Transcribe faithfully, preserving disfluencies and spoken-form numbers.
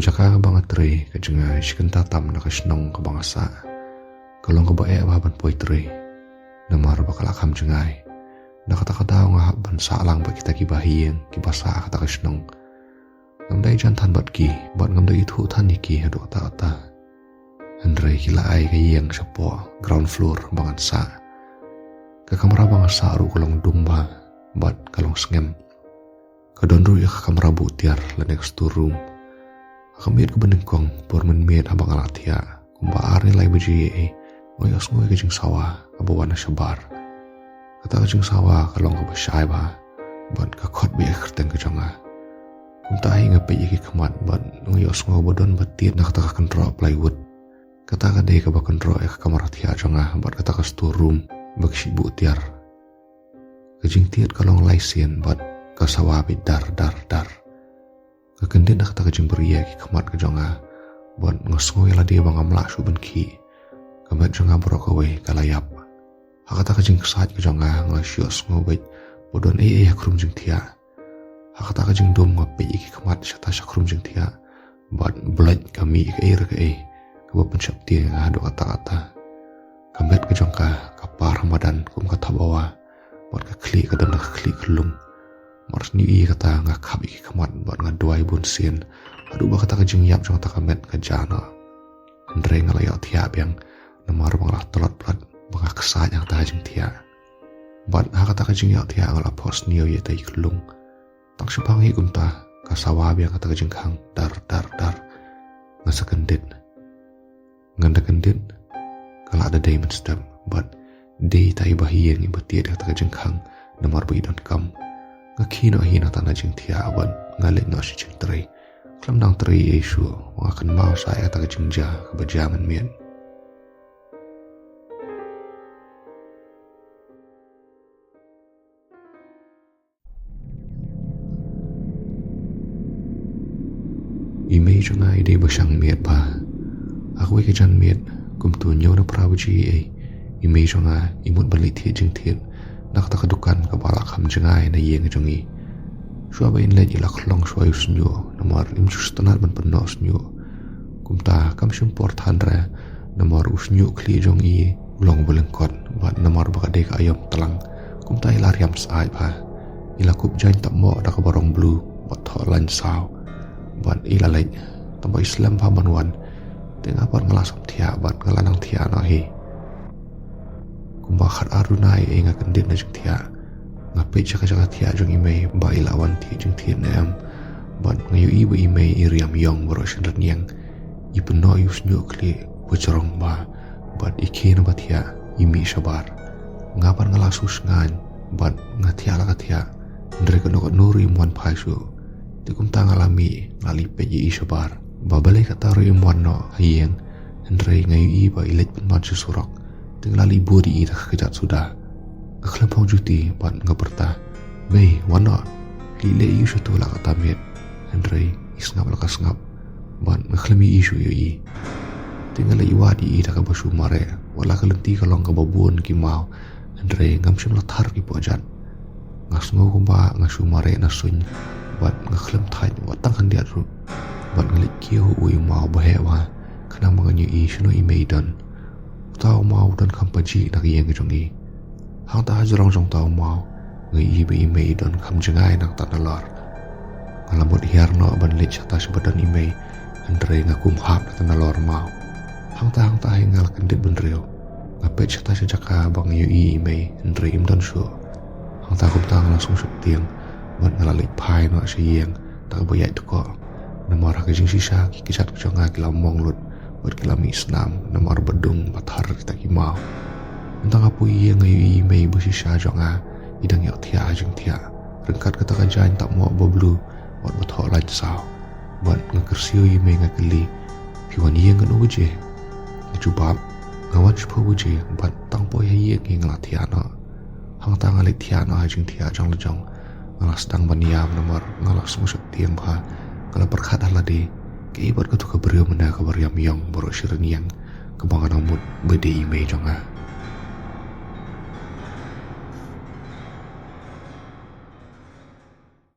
Jaka kaba nga trei ka jngai shi kynta tam na ka shnong kaba nga sah. Ka long kaba eh bha ban poi trei. Namar ba ka la kham jngai. Na kata ka daw nga hap ban sah lang bad kita kiba ha ïing kiba sah ha kata ka shnong. Ngam dei jan than bad ki, bad ngam dei ithuh than ïa ki haduh katta katta. Hynrei ki la ai ka ïing shapoh ground floor ba ngan sah. Ka kamra ba nga sah ruh ka long dum bha, bad ka long sngem. Ka don ruh ïa ka kamra buh tiar lane ka store room. Ha ka miet kaba nyngkong por mynmiet haba nga la thiah kumba ar ne lai baje, nga ïohsngew ïa ka jingsawa kaba wan na shabar. Kata ka jingsawa ka long kaba shai bha bad ka khot beit ïa ka kyrteng ka jong nga. Kumta hi nga peit ïa ki khmat bad nga ïohsngew ba don ba tied na kata ka kynroh plywood. Kata ka dei kaba kynroh ïa ka kamra thiah jong nga bad kata ka store room ba ki shah buh tiar. Ka jingtied ka long lai sien bad ka sawa beit dar dar dar. Nga kyndit na kata ka jingbuhrieh ïa ki khmat ka jong nga bad nga sngew ïa lade ba ngam lah shuh ban khih. Ka met jong nga baroh kawei ka la ïap. Ha kata ka jingksaid ka jong nga, nga shu ïohsngew beit ba don ei ei ha khrum jingthiah. Ha kata ka jingdum nga peit ïa ki khmat shata sha khrum jingthiah bad bluit ka mih kaei re kaei kaba pynsheptieng ïa nga haduh katta katta. Ka met ka jong ka ka par ha madan kum ka thap awa bad ka khlieh ka don da ka khlieh khyllung. Mar shu ïohi kata nga khap ïa ki khmat bad nga duwai bun sien haduh ba kata ka jingïap jong kata ka met ka jah noh. Hynrei nga la ïohthiah biang namar ba nga la tlot palat ba nga ksaid ha kata ka jingthiah. Bad ha kata ka jingïohthiah nga la phohsniew ïa ita i khyllung. Tang shaphang hi kumta ka sawa biang kata ka jingkhang dar dar dar. Nga sa kyndit. Ngan da kyndit ka lah da dei mynstep bad dei ita iba ha ïing iba tied ïa kata ka jingkhang namar ba i donkam. Nga khie noh hi na kata ka jingthiah bad nga leit noh sha jingtrei. Khlem dang trei ei ei shuh, nga kynmaw sa ïa kata ka jingjia kaba jia mynmiet. I mei jong nga i dei ba shang miet bha. Ha kawei ka janmiet kumto hynñiew na phra baje ei, i mei jong nga i mut ban leit thied jingthied na kata ka dukan kaba la kham jngai na ïing jong i. Shuwa ba in leit i la khlong shuwa ïa u shñiuh namar im ju sngewtynnat ban pynnoh shñiuh. Kumta kam shym por than re namar u shñiuh khlieh jong i u long ba lyngkot bad namar ba ka dei ka aïom tlang. Kumta i la riam syaid bha. I la kup jaiñ tapmoh da kaba rong blue bad thoh lain saw. Bad i la leit tang ba i slem bha ban wan. Te nga pat nga la sop thiah bad nga la nang thiah noh hi. Kumba khat ar duna ei ei nga kyndit na jingthiah. Nga peit sha ka jaka thiah jong i mei ba i la wan thied jingthied ne em. Bad nga ïohi ba i mei i riam ïong baroh shi rynïeng. I pynnoh ïa u shñiuh khlieh ba jrong bha bad i khie na ba thiah i mih shabar. Nga pat nga la sngewsngaiñ bad nga thiah la ka thiah. Hynrei kano kano ruh im wan phai shuh. Te kumta nga la mih nga la leit peit ïa i shabar. Ba balei kata ruh im wan noh ha ïing. Hynrei nga ïohi ba i leit pynban sha surok. Te nga la leit bud ïa i da ka kjat suda. Nga khlem phong juti bad nga pyrta, "Mei, wan noh. Leit leh ïa u shato la kata miet." Hynrei i sngap la ka sngap bad nga khlem ïohi shuh ïa i. Te nga leit wad ïa i da kaba shu mareh. Wat la ka lynti ka long kaba bun ki maw. Hynrei ngam shym la thar ki pohjat. Nga sngew kumba nga shu mareh na suiñ bad nga khlem thait wat tang khyndiat ruh. Bad nga leit kiew ha u maw ba heh bha khnang ba ngan ïohi shano i mei i don. Uta u maw u don kham pajih na ka ïing jong i. Hangta ha jrong jong uta u maw nga ïohi ba i mei i don kham jngai na kata nalor. Nga la mut hiar noh ban leit shata sha ba don i mei, hynrei nga kum hap na kata nalor maw. Hangta hangta hi nga la kyndit bynriew. Nga peit shata sha jaka ba nga ïohi i mei, hynrei im don shuh. Hangta kumta nga la sngewsih tieng bad nga la leit phai noh sha ïing da kaba ïaid dkoh. Namar ha ka jingshisha ki kjat ka jong nga ki la mong lut bad ki la mih snam namar ba dung ba thar kita ki maw. Mynta nga poi ïing nga ïohi i mei ba shisha jong nga i dang ïohthiah ha jingthiah ryngkat kata ka jaiñ tapmoh ba blue bad ba thoh lain saw. Bad nga kyrsiew ïa i mei nga kylli, "Phi wan ïing katno baje?" Nga jubab, "Nga wan shiphew baje bad tang poi ha ïing hi nga la thiah noh." Hangta nga leit thiah noh ha jingthiah jong la jong. Nga la sdang ban ïam namar nga la sngewsih tieng bha. Nga la pyrkhat ha lade, kaei pat kato ka briew mynne kaba riam ïong baroh shi rynïeng kaba nga nang mut ba dei i mei jong nga.